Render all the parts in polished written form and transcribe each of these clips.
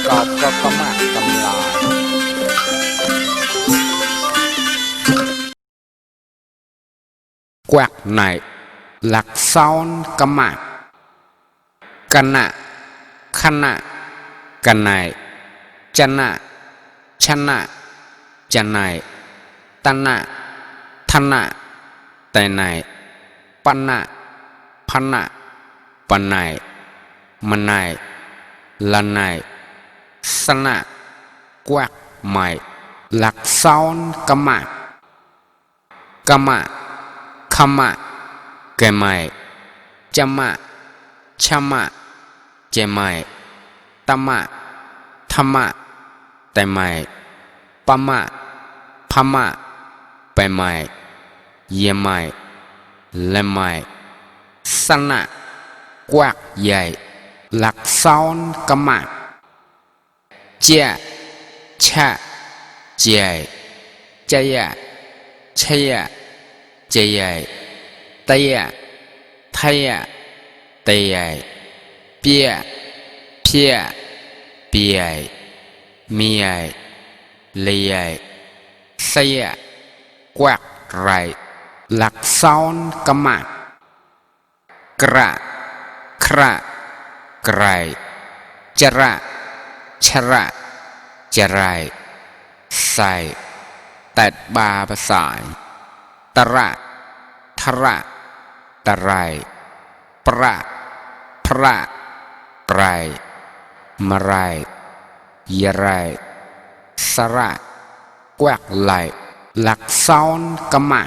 กอบก็กำมากกำลายกวักไหนหลักซ้อนกำมากกันนะขณะกันไหนจะนะชนะจะไหนตนะทนะแต่ไหนปนะพนะปะไหนมันไหนละไหนสนะกวักใหม่หลักซ้อนกำมากกำมะขมะแกไม่จะมะชะมะเจไม่ตมะธรรมะแต่ไม่ปะมะพะมะไปไม่เยไม่และไม่สนะกวักใหญ่หลักซ้อนกำมะเจชะเจเจยะชยะเจยตยะทยะเตยเปียเพียเปียมียเลยเสียกวักไรหลักซ้อนกำมะกระคระไกรจระชระจไรใส่ตัดบาภาษาตระทระตะไรประพระไตรมไรยไรสระกวักไหลหลักซ้อนกำมะ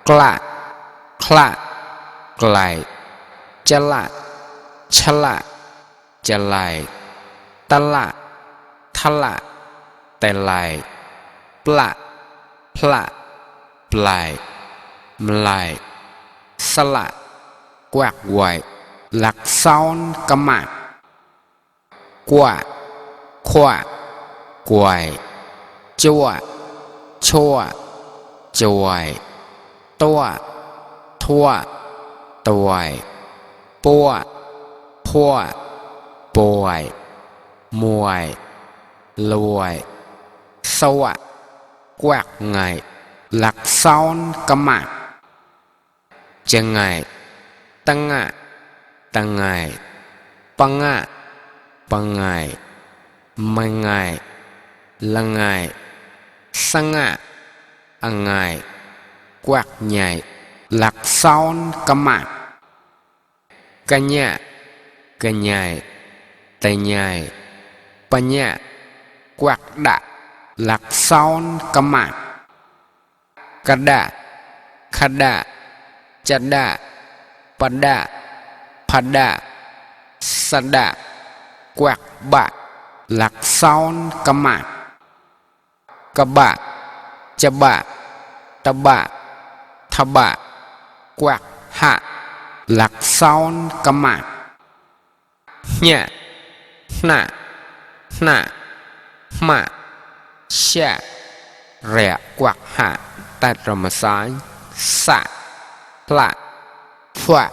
กละคละไกลจะละชละจะไหลตะละทละแต่ไหลปละพละปลายมลายสละกวักไหวหลักซ้อนกำมะกว่าขวะกวยจั่วชั่วจวยตัวทั่วตัวปัวพัวป่วยมวยรวยสวะกวักไงหลักซ้อนกำมะจะไงตั้งไงตั้งไงปังไงปังไงไม่ไงละไงสังไงอังไงกวักใหญ่หลักซ้อนกำมะกันใหญ่กันใหญ่แต่ใหญ่ปัญญากวักดะหลักซ้อนกำมะกระดะขดะจะดะปะดะพัดะสดะกวักบะหลักซ้อนกำมะกะบะจะบะตะบะทบะกวักหะหลักซ้อนกำมะเนี่ยน่ะน่ะมะเชะเรียกวักหะตัดรมสายสะพละพวะ